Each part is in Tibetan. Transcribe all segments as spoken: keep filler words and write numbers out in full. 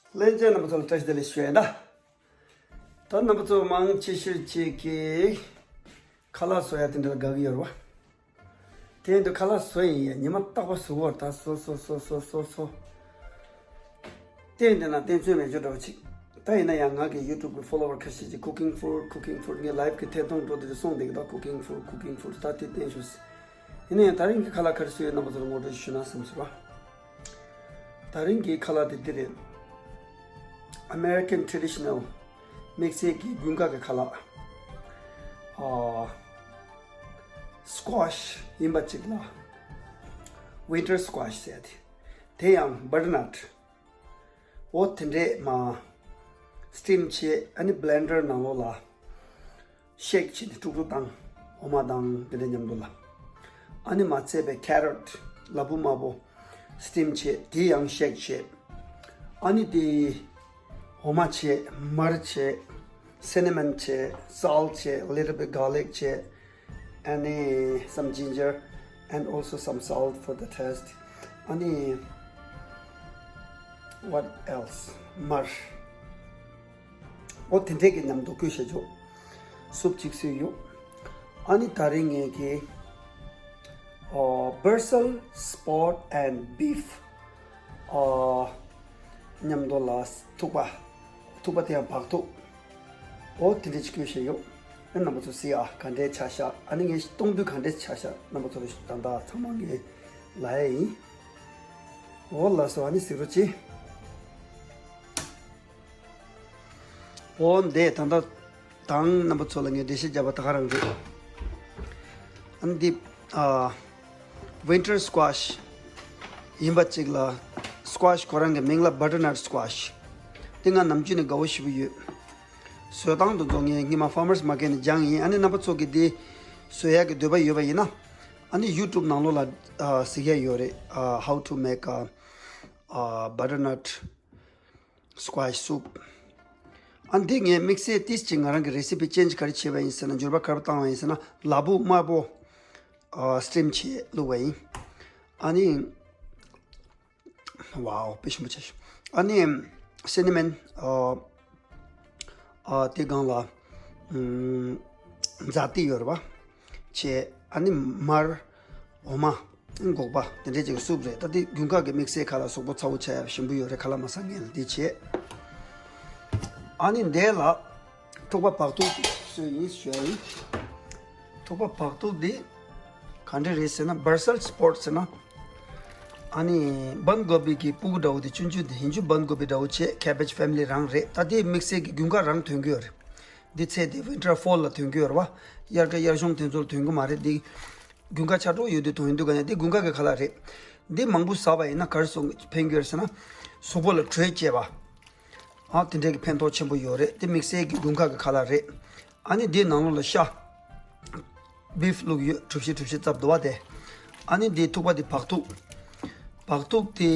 ལྷན་རྒྱས་རྣམ་པ་ཚོ་ལ་བཀྲ་ཤིས་བདེ་ལེགས་ཞུ་ཡ་ཡིན་ད། ད་རྣམ་པ་ཚོ་མང་ཆེ་ཤོས་ཅིག་གིས་ཁ་ལག་བཟོ་ཡ་དེ་འདྲ་ལ་དགའ་གི་ཡོད་རེད་བ། དེ་ཡིན་དུས་ཁ་ལག་བཟོ་ཡིན་ཡ་ཉི་མ་རྟག་པར་བཟོ་གི་ཡོད་རེད་ད། བཟོ་བཟོ་བཟོ་བཟོ་བཟོ་བཟོ། བསྟན་དེ་ན་བསྟན་ཚོད་མེད་ཅོ་འདྲ་བོ་ཅིག་ད་ཡིན་ན་ཡང་ང་གི་ཡུ་ཊུབ་གི་ཕོ་ལོ་ཝར་ཁ་ཤས་ཀྱིས་cooking food, cooking food, ངའི་ལའེབ་གི་ཐད་གཏོང་འགྲོ་དེ་གསུངས་བསྡད་ཀྱི་ད། cooking food, cooking food ད་དེ་བསྟན་ཞུ། ཡིན་ན་ཡང་དེ་རིང་གི་ཁ་ལག་ག་རེ་བཟོས་ཡོད་རྣམ་པ་ཚོ་ལ་ངོ་སྤྲོད་ཞུས་ན་བསམ་སོང་བ། དེ་རིང་གི་ཁ་ལག་དེ་འདི་རེད། American traditional དམིགས་བསལ་གྱི་དགུན་ཁ་གི་ཁ་ལག་ཨ། squash ཡིན་པ་ཅིག་ལ། winter squash ཟེར་ཡ་དེ། དེ་ཡང་butternut འོ་དེ་འདྲས་མ། steam བྱས་ཨ་ནི་blender ནང་ལོགས་ལ། shake བྱས་ནས་དཀྲུག་དཀྲུག་བཏང་། འོ་མ་དང་དེ་འདྲ་མཉམ་དུ་ལ། ཨ་ནི་མ་ཚད་པའི་carrot ལ་ཕུག་དམར་པོ་steam བྱས་དེ་ཡང་shake བྱས། ཨ་ནི་དེ་འོ་མ་བྱས། མར་བྱས། cinnamon བྱས། salt བྱས། little bit garlic བྱས། ཨ་ནི་some ginger and also some salt for the taste. ཨ་ནི་what else? མར། འོ་དེ་འདྲས་ཀྱི་མཉམ་དུ་བསྐོལ་བྱས་འཇོག་སུབ་ཅིག་བཟོས་ཡོད། ཨ་ནི་དེ་རིང་ངེད་ཀྱིས་ཨོ། basil spot and beef ཨོ། མཉམ་དུ་ལ་ཐུག་པ། ཐུག་པ་དེ་ཡང་བག་ཐུག་འོ་དེ་འདྲས་ཅིག་བསྐོལ་བྱས་ཡོད། ཨ་རྣམ་པ་ཚོ་གཟིགས་ཨ། ག་འདྲས་ཆགས་ཤག་ཨ་ནི་ངས་གཏོང་དུས་ག་འདྲས་ཆགས་ཤག་རྣམ་པ་ཚོ་ལ་ད་ལྟ་ཚང་མ་ངས་ལབ་ཡ་ཡིན། འོ་ལགས་སོ། ཨ་ནི་གཟིགས་རོགས་གྱིས། འོ་འདི་ད་ལྟ་དང་རྣམ་པ་ཚོ་ལ་ངས་འགྲེལ་བཤད་བརྒྱབ་པ་ད་ག་རང་རེད། ཨ་ནི་འདི་ཨ། winter squash ཡིན་པ་ཅིག་ལ། squash ཁོ་རང་གི་མིང་ལ་butternut squash འདི་ང་ནམ་རྒྱུན་ནས་དགའ་བོ་ཞེ་པོ་ཡོད། བཟོ་སྟངས་དེ་ཚོ་ངས་སྔོན་མ་farmers market ནས་སྦྱངས་ཡིན། ཨ་ནི་རྣམ་པ་ཚོ་གིས་འདི་བཟོ་ཡག་གི་འདོད་པ་ཡོད་པ་ཡིན་ན། ཨ་ནི་ཡུ་ཊུབ་ནང་ལོགས་ལ་ཨ། གཟིགས་ཡག་ཡོད་རེད། ཨ། how to make a ཨ། butternut squash soup. ཨ་འདི་ངས་དམིགས་བསལ་ཏིས་ཅིག་ང་རང་གི་recipe change ག་རེ་བྱས་པ་ཡིན་ཟེར་ན། འགྱུར་བ་ག་རེ་བཏང་བ་ཡིན་ཟེར་ན། ལ་ཕུག་དམར་པོ་ཨ། steam བྱས་བླུགས་པ་ཡིན། ཨ་ནི་wow དཔེ་ཞིམ་པོ་ཆགས་ཤག་ཨ་ནི་cinnamon ཨ། ཨ་དེ་སྒང་ལ་ཨམ། ཛ་ཏི་ཡོད་རེད་པ། བྱས། ཨ་ནི་མར། འོ་མ། སྒོག་པ་དེ་འདྲས་ཅིག་སུབ་རེད། ད་དེ་དགུན་ཁ་གི་དམིགས་བསལ་ཁ་ལག་གཟུགས་པོ་ཚ་བོ་ཆགས་ཡ་ཞིམ་པོ་ཡོད་རེད། ཁ་ལག་མ་ཟ་མཁན་ལ་དེ་བྱས། ཨ་ནི་འདི་ལ་ཐུག་པ་བག་ཐུག་བཟོས་ཡིན་ཞུ་ཡ་ཡིན། ཐུག་པ་བག་ཐུག་འདི་ག་འདྲས་རེད་ཟེར་ན། basil spot ཟེར་ན། ཨ་ནི་བན་གོ་བི་གི་ཕྲུ་གུ་འདྲ་བོ་དེ་ཆུང་ཆུང་དེ་ཡིན་རྒྱུ། བན་གོ་བི་འདྲ་བོ་བྱས། cabbage family རང་རེད། ད་དེ་དམིགས་བསལ་གྱི་དགུན་ཁ་རང་ཐོན་གྱི་ཡོད་རེད། འདི་ཚད་དེ་winter fall ལ་ཐོན་གྱི་ཡོད་རེད་པ། དབྱར་ཁ་དབྱར་གཞུང་དེ་ཚོ་ལ་ཐོན་གྱི་མ་རེད། འདི་དགུན་ཁ་ཆར་པ་ཡོད་དུས་ཐོན་ཡོང་དུས་ག་ནས་འདི་དགུན་ཁ་གི་ཁ་ལག་རེད། འདི་མང་པོ་ཟ་བ་ཡིན་ན་ག་རེ་སོང་ཕན་གྱི་ཡོད་རེད་ཟེར་ན། གཟུགས་པོ་ལ་དྲོད་སྐྱེད་པ། ཨ་དེ་འདྲས་ཀྱི་ཕན་ཐོགས་ཆེན་པོ་ཡོད་རེད། དེ་དམིགས་བསལ་གྱི་དགུན་ཁ་གི་ཁ་ལག་རེད། ཨ་ནི་འདིའི་ནང་ལོགས་ལ་ཤ། beef བླུགས་ཡོད། གྲུ་བཞི་གྲུ་བཞི་བཙབ་འདུག་པ་དེ། ཨ་ནི་འདི་ཐུག་པ་འདི་བག་ཐུག་བག་ཐུག་དེ་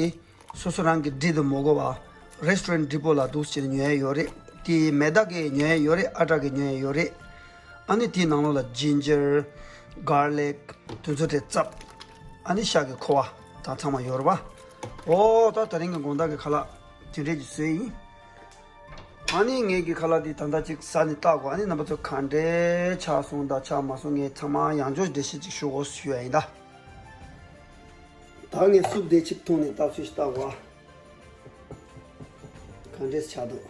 སོ་སོ་རང་གི་འབྲི་དུ་མི་དགོས་པ། restaurant འབྲི་པོ་ལ་འདུག་སེ་ཉོ་ཡ་ཡོད་རེད། དེ་མེ་ད་གིས་ཉོ་ཡ་ཡོད་རེད། ཨ་ཏྲ་གིས་ཉོ་ཡ་ཡོད་རེད། ཨ་ནི་དེའི་ནང་ལོགས་ལ་ginger, garlic དེ་ཚོ་དེ་བཙབ། ཨ་ནི་ཤ་གི་ཁུ་བ་དང་ཚང་མ་ཡོད་རེད་པ། འོ་ད་དེ་རིང་གི་དགོང་དག་གི་ཁ་ལག་དེ་འདྲས་ཀྱི་བཟོས་ཡིན། ཨ་ནི་ངེད་ཀྱི་ཁ་ལག་འདི་ད་ལྟ་ཅིག་ཟ་ནས་བལྟ་དགོས། ཨ་ནི་རྣམ་པ་ཚོ་ག་འདྲས་ཆགས་སོང་དང་ཆགས་མ་སོང་ངས་ཚང་མ་ཡང་བསྐྱར་འགྲེལ་བཤད་ཅིག་ཞུ་དགོས་ཞུ་ཡ་ཡིན་ད། ད་ངས་སུབ་དེ་ཅིག་འཐུང་ནས་བལྟ་ཚུལ་ཞིག་བལྟ་དགོས། ག་འདྲས་ཆགས་འདུག་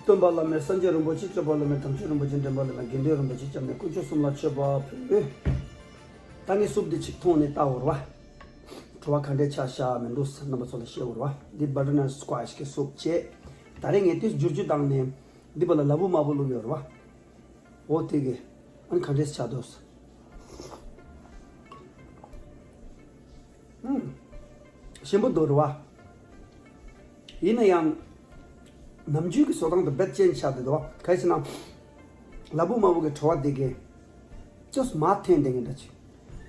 སྟོན་པ་བླ་མེད་སངས་རྒྱས་རིན་པོ་ཆེ། སྐྱོབ་པ་བླ་མེད་དམ་ཆོས་རིན་པོ་ཆེ། འདྲེན་པ་བླ་མེད་དགེ་འདུན་རིན་པོ་ཆེ། སྐྱབས་གནས་དཀོན་མཆོག་གསུམ་ལ་མཆོད་པ་ཕུལ། ད་ངས་སུབ་འདི་ཅིག་འཐུང་ནས་བལྟ་འོར་བ། བྲོ་བ་ག་འདྲས་ཆགས་ཤག་མི་འདུག་རྣམ་པ་ཚོ་ལ་བཤད་འོར་བ། འདི་butternut squash གི་སུབ་བྱས། ད་རེས་ངས་དེ་བསྒྱུར་བཅོས་བཏང་ནས་འདི་བ་ལ་ལ་ཕུག་དམར་པོ་བླུགས་ཡོད་རེད་བ། འོ་དེ་གི་ཨ་ནི་ག་འདྲས་ཆགས་འདུག་ཨུམ། ཞིམ་པོ་འདུག་རེད་བ། ཡིན་ན་ཡང་ནམ་རྒྱུན་གྱི་བཟོ་སྟངས་དང་རྦད་ཅན་ཆགས་བསྡད་འདུག་བ། ག་རེ་ཟེར་ན། ལ་ཕུག་དམར་པོ་གི་བྲོ་བ་དེ་གི་ ཅོས་མ་འཐེན་དེ་ངན་འདྲ་ཅིག་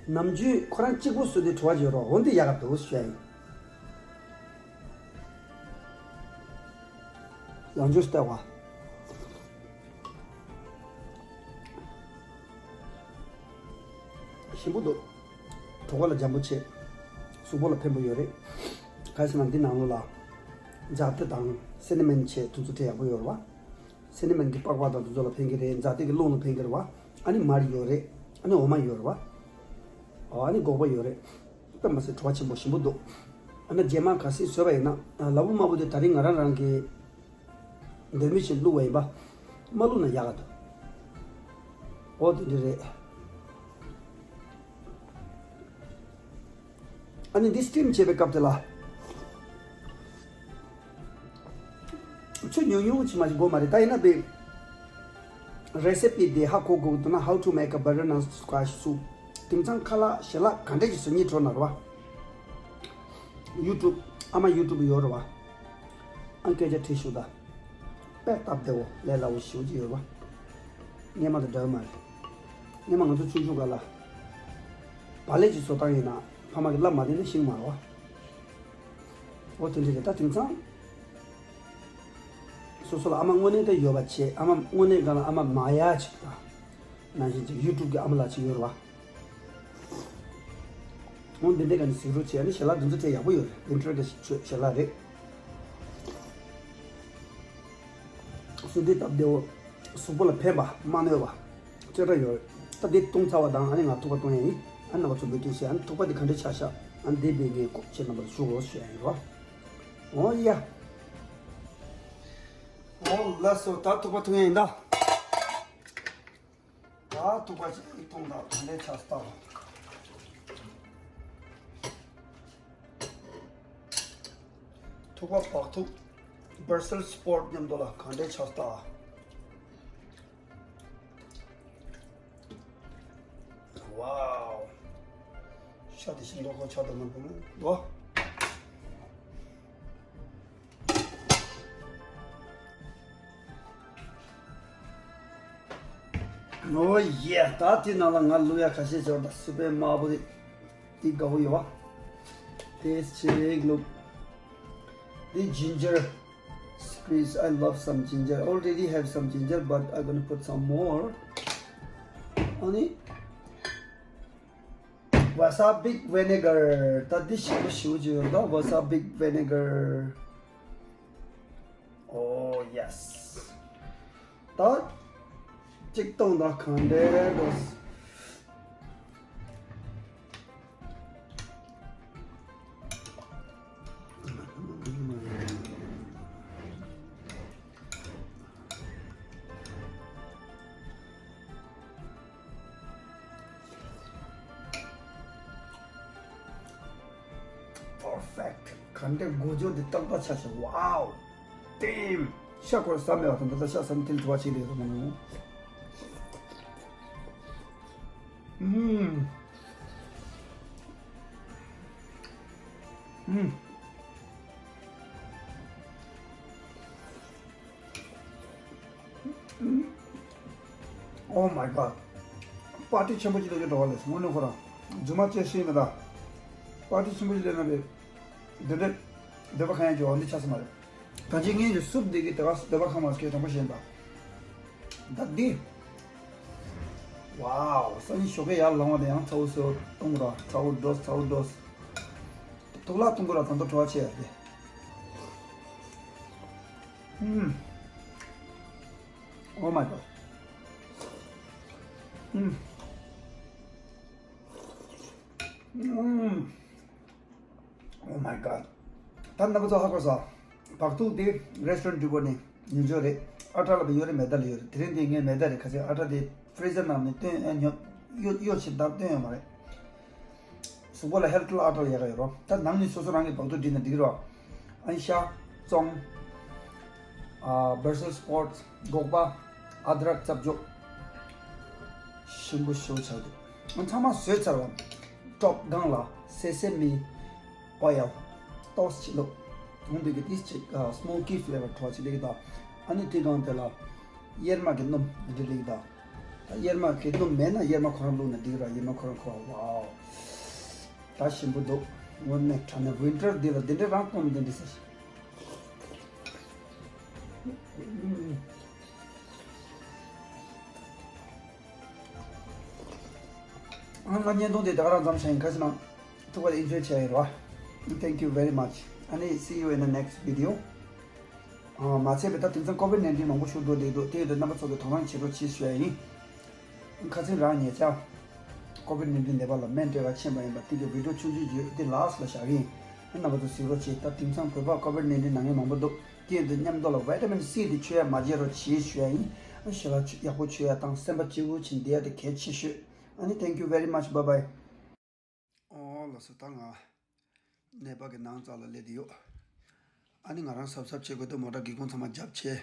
ནམ་རྒྱུན་ཁོ་རང་གཅིག་པོ་སུ་དེ་བྲོ་བ་བརྗོད་རོགས་འོན་ཏེ་ཡག་ག་འདུག་ཞུ་ཡ་ཡིན། ཡང་ཅོས་ལྟ་བ། ཞིམ་པོ་འདུག་གྲོད་ཁོག་ལ་འཇམ་པོ་བྱེད། གཟུགས་པོ་ལ་ཕན་པོ་ཡོད་རེད། ག་རེ་ཟེར་ན་འདི་ནང་ལོགས་ལ་ཛཱ་ཏི་དང་སི་ནི་མན་བྱས་དུས་ཚོད་ཁྲལ་ཡག་པོ་ཡོད་རེད་བ། སི་ནི་མན་གྱི་པགས་པ་དང་དུ་ཚོད་ལ་ཕན་གི་རེད། ཛཱ་ཏི་གི་རླུང་ལ་ཕན་གི་རེད་བ། ཨ་ནི་མར་ཡོད་རེད། ཨ་ནི་འོ་མ་ཡོད་རེད་བ། ཨ་ནི་སྒོག་པ་ཡོད་རེད། དཔེ་མ་སྲིད་བྲོ་བ་ཆེན་པོ་ཞིམ་པོ་འདུག་ཨ་ན་རྗེས་མ་ག་སྲིད་བཟོས་པ་ཡིན་ན་ལ་བུ་དམར་པོ་དེ་ད་རིང་ང་རང་རང་གི་འདོད་མི་ཞིག་བླུགས་པ་ཡིན་པ། མ་བླུགས་ན་ཡག་ག་འདུག་འོ་དེ་འདྲ་རེད། ཨ་ནི་འདི་སི་ཊིམ་བྱེད་པའི་སྐབས་དེ་ལ་ཆུ་ཉུང་ཉུང་ཅིག་མ་ཞིག་དགོས་མ་རེད། ད་ཡིན་ན་པའི་རེ་སི་པི་དེ་ཧ་གོ་དགོས་འདུག་ན། How to make a butternut squash soup. དེང་སང་ཁ་ལག་ཞལ་ལག་ག་འདྲ་ཞིག་བཟོ་སྙིང་བྲོ་ན་རེད་བ། ཡུ་ཊུབ་ཨ་མ་ཡུ་ཊུབ་ཡོད་རེད་བ། ཨང་སྐད་ཆ་དྲིས་ཤོག་ད། དཔེ་སྟབས་བདེ་བོ་ལས་སླ་བོ་ཞེ་པོ་ཅིག་ཡོད་རེད་བ། སྔས་མ་དང་འདྲ་བ་མ་རེད། སྔས་མ་ང་ཚོ་ཆུང་ཆུང་སྒང་ལ། བག་ལེབ་ཅིག་བཟོ་སྟངས་ཡིན་ན་ཕ་མ་གིས་བསླབ་མ་བསྡད་ན་ཤེས་ཀྱི་མ་རེད་བ། འོ་དེ་འདྲ་རེད། ད་དེང་སང་སོ་སོ་ལ་ཨ་མ་དངོས་གནས་ད་ཡོད་པ་བྱས། ཨ་མ་དངོས་གནས་སྒང་ལ་ཨ་མ་མ་ཡ་ཅིག་ད་ནང་བཞིན་ཅིག་ཡུ་ཊུབ་གི་ཨ་མ་ལགས་ཅིག་ཡོད་རེད་བ། འོ་འདི་འདྲའི་སྒང་ནས་གཟིགས་རོགས་བྱས། ཨ་ནི་ཞལ་ལག་འདི་ཚོ་དེ་ཡག་པོ་ཡོད་རེད། ཝིན་ཊར་གི་ཞལ་ལག་རེད། གསོལ་འདེབས་སྟབས་བདེ་བོ། གཟུགས་པོ་ལ་ཕན་པ་མ་གནོད་པ། ཅོ་འདྲ་ཡོད་རེད། ད་འདི་བཏུང་ཚར་བ་དང་ཨ་ནི་ང་ཐུག་པ་བཏུང་ཡ་ཡིན། ཨ་ནི་རྣམ་པ་ཚོ་འབུལ་སྟོན་བྱས། ཨ་ནི་ཐུག་པ་འདི་ག་འདྲས་ཆགས་ཤག་ཨ་ནི་འདི་བས་ངས་ཁོ་ཁྱེད་རྣམ་པ་ཚོ་ཞུ་དགོས་ཞུ་ཡ་ཡིན་རོ། འོ་ཡ། འོ་ལགས་སོ། ད་ཐུག་པ་བཏུང་ཡ་ཡིན་ད། ད་ཐུག་པ་ཅིག་བཏུང་དང་ག་འདྲས་ཆགས་སྟངས། ཐུག་པ་བག་ཐུག Brussels sprout མཉམ་དུ་ལ་ག་འདྲས་ཆགས་སྟངས། ཝའོ། ཤ་དེ་ཤིང་ཏོག་ཁོ་ཆགས་དང་མ་དང་ལོ། ཨོ་ཡེ། ད་དེ་ནང་ལ་ང་བླུག་ཡ་ཁ་ཤས་ཅིག་ཡོད་རེད། ད་སི་པན་དམར་པོ་དེ་དེ་དགའ་བོ་ཡོད་བ། དེ་ཅིག་བླུག་དེ་ginger squeeze. I love some ginger. Already have some ginger, but I'm gonna put some more. ཨ་ནི། Wasabi vinegar. ད་འདི་ཞིམ་པོ་ཞེ་པོ་ཅིག་ཡོད་ད། Wasabi vinegar. Oh yes. ད་གཅིག་བཏང་ད་གང་འདྲ་འགྲོ། Perfect. ག་འདྲ་འགུལ་སྐྱོད་འདི་ཏག་ཏག་ཆགས་ཤག Wow. Damn. ཤ་ཁོར་ཟ་མེད་པ་དང་། ད་ལྟ་ཤ་ཟ་ནས་དེ་ལ་དྲི་བ་བྱེད་དེ་ཡོད་མ་ནོ། ཨུམ། ཨུམ། Oh my god. པར་ཊི་ཆེན་པོ་ཅིག་ལ་ཡོད་འགྲོ་བ་ལས་དངོས་གནས་ཁོ་རང་རྫུན་མ་བྱས་ཤེས་མེད་ད། པར་ཊི་ཆེན་པོ་ཅིག་ལ་ན་རེད། འདི་འདྲ་འདོད་པ་ཁེངས་ཡ་ཅིག་འོ་འདི་ཆགས་ས་མ་རེད། ད་ཅི་ངས་ཀྱི་སུབ་འདི་གི་དེ་ག་འདོད་པ་ཁེངས་མ་སྐད་དྲང་པོ་བཤད་ད། ད་འདི། Wow. སང་ཉིན་ཞོགས་ཀས་ཡར་ལངས་པ་དེ་ཡང་ཚ་བོ་སོ་བཏུང་ར། ཚ་བོ་འགྲོ། ཚ་བོ་འགྲོ། དུག་ལག་བཏུང་དགོས་ར། ད་དུང་བྲོ་བ་ཆེ་ཡ་དེ། ཨུམ། Oh my god. ཨུམ། ཨུམ། Oh my god. ད་རྣམ་པ་ཚོ་ཧ་གོ་སོང་། བག་ཐུག་དེ་རེ་སི་ཊོ་རན་ཊི་འགྲུལ་པ་ནས་ཉོ་ཆོག་རེད། ཨ་ཊ་ལ་བ་ཡོད་རེད། མེ་ད་ལ་ཡོད་རེད། དེ་རིང་དེ་ངས་མེ་ད་རེད། ཁ་ཚིག་ཨ་ཊ་དེ་ཕི་རི་ཛར་ནང་ནས་བཏོན། ཨ་ཉོ་གཡོ་གཡོ་བྱེད་ད་བཏོན་ཡོད་མ་རེད། གཟུགས་པོ་ལ་ཧེལ་ཐི་ལ་ཨ་ཊ་ལ་ཡག་ག་ཡོད་རོ། ད་ནང་ནས་སོ་སོ་རང་གི་བག་ཐུག་བསྒྲིགས་ན་འགྲིག་རོ། ཨ་ཤ། ཙོང་། ཨ་བྷར་སེལ་སི་པོར་ཊི། སྒོག་པ། ཨ་དྲག་རྩབ་འཇོག་ཞིམ་པོ་ཞེ་པོ་ཆགས་འདུག་ཨ་ཚང་མ་བཟོས་ཚར་བ། ཊོབ་སྒང་ལ་སེ་སེ་མི་ཨོ་ཡལ་ཏོས་ཅིག་བླུགས། འོན་ཏེ་གི་ཏིས་ཅིག་ཨ་སི་མོ་ཀི་ཕི་ལེ་བར་བྲོ་བ་ཅིག་སླེབས་ཀྱི་འདུག་ཨ་ནི་དེ་སྒང་དེ་ལ་གཡེར་མ་གི་སྣུམ་འདི་འདྲ་སླེབས་ཀྱི་འདུག་གཡེར་མ་གི་དུ་མེད་ན་གཡེར་མ་ཁོ་རང་བླུགས་ན་འགྲིག་ར། གཡེར་མ་ཁོ་རང་ཁོ་བ་ད་ཞིམ་པོ་འདུག་དངོས་གནས་དྲང་གནས་ཝིན་ཊར་འདི་ལ་འདི་འདྲའི་རང་གཏོང་འདི་འདྲི་ཟེར། ང་བརྙན་ཐུང་དེ་ད་ག་རང་མཚམས་བཞག་ཡིན། ཁ་ཤས་ནང་ཐུག་པ་ལ་ཨིན་ཇོའི་བྱས་ཡོད་ར། Thank you very much. ཨ་ནི་see you in the next video. ཨ་མ་ཚད་པའི་ད་དེང་སང་ཀོ་ཝིད་ནའིན་ཊིན་མང་པོ་ཤོར་འགྲོ་བསྡད་འདུག་དེ་ཡོད་དུས་རྣམ་པ་ཚོ་གི་དོ་སྣང་བྱེད་རོགས་གྱིས་ཞུ་ཡ་ཡིན། ཁ་སང་རང་ཉེ་ཆར་ཀོ་ཝིད་ནའིན་ཊིན་ནད་པ་ལ་སྨན་སྤྲད་ག་ཕྱིན་པ་ཡིན་པ་དེ་གི་བི་ཌིའོ་ཆུང་ཆུང་བརྒྱུད་དེ་ལཱ་སི་ཊི་ལ་བཞག་གི་ཡིན། རྣམ་པ་ཚོ་གཟིགས་རོགས་གྱིས། ད་དེང་སང་བོད་པ་ཀོ་ཝིད་ནའིན་ཊིན་ན་མཁན་མང་པོ་འདུག་དེ་ཡིན་དུས་མཉམ་དུ་ལ་ཝི་ཊ་མིན་སི་དེ་མཆོད་ཡ་མ་བརྗེད་རོགས་གྱིས་ཞུ་ཡ་ཡིན། ཞེ་དྲག་ཡག་པོ་མཆོད་ཡ་དང་སེམས་པ་སྐྱིད་པོ་བྱས་བསྡད་ཡ་དེ་གལ་ཆེ་ཤོས། ཨ་ནི་thank you very much, bye bye. ཨོ་ལགས་སོ། ད་ང་ནད་པ་གི་ནང་རྩ་ལ་སླེབས་བསྡད་ཡོད། ཨ་ནི་ང་རང་གཟབ་གཟབ་བྱེད་དགོས་འདུག་མོ་ཊ་སྒེའུ་ཁུང་ཚང་མ་རྒྱབ་བྱས།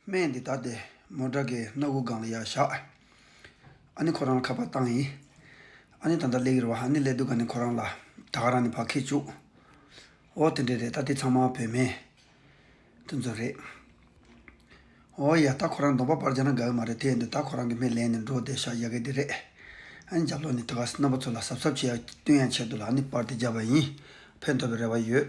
སྨན་འདི་ད་དེ་མོ་ཊ་གི་སྣ་ཁུག་སྒང་ལ་ཡར་བཞག་ཨ་ནི་ཁོ་རང་ལ་ཁ་པར་བཏང་ཡིན། ཨ་ནི་ད་ལྟ་སླེབས་ཀྱི་རེད་བ། ཨ་ནི་སླེབས་དུས་ག་ནས་ཁོ་རང་ལ་ད་ག་རང་ནས་ཕར་འཁྱེར་བཅུག་ཨོ་དེ་འདྲས་རེད། ད་དེ་ཚང་མ་བོད་སྨན་དེ་ཚོ་རེད། ཨོ་ཡ། ད་ཁོ་རང་གདོང་པ་པར་རྒྱག་ན་དགའ་གི་མ་རེད། དེ་ཡིན་དུས་ད་ཁོ་རང་གི་སྨན་ལེན་ནས་འགྲོ་བསྡད་ཤག་ཡ་གི་དེ་རེད། ཨ་ནི་རྒྱབ་ལོགས་ནས་དེ་ག་རྣམ་པ་ཚོ་ལ་གཟབ་གཟབ་བྱེད་ཡ་སྟོན་ཡ་ཆེད་དུ་ལ་ཨ་ནི་པར་དེ་བརྒྱབ་པ་ཡིན། ཕན་ཐོགས་པའི་རེ་བ་ཡོད།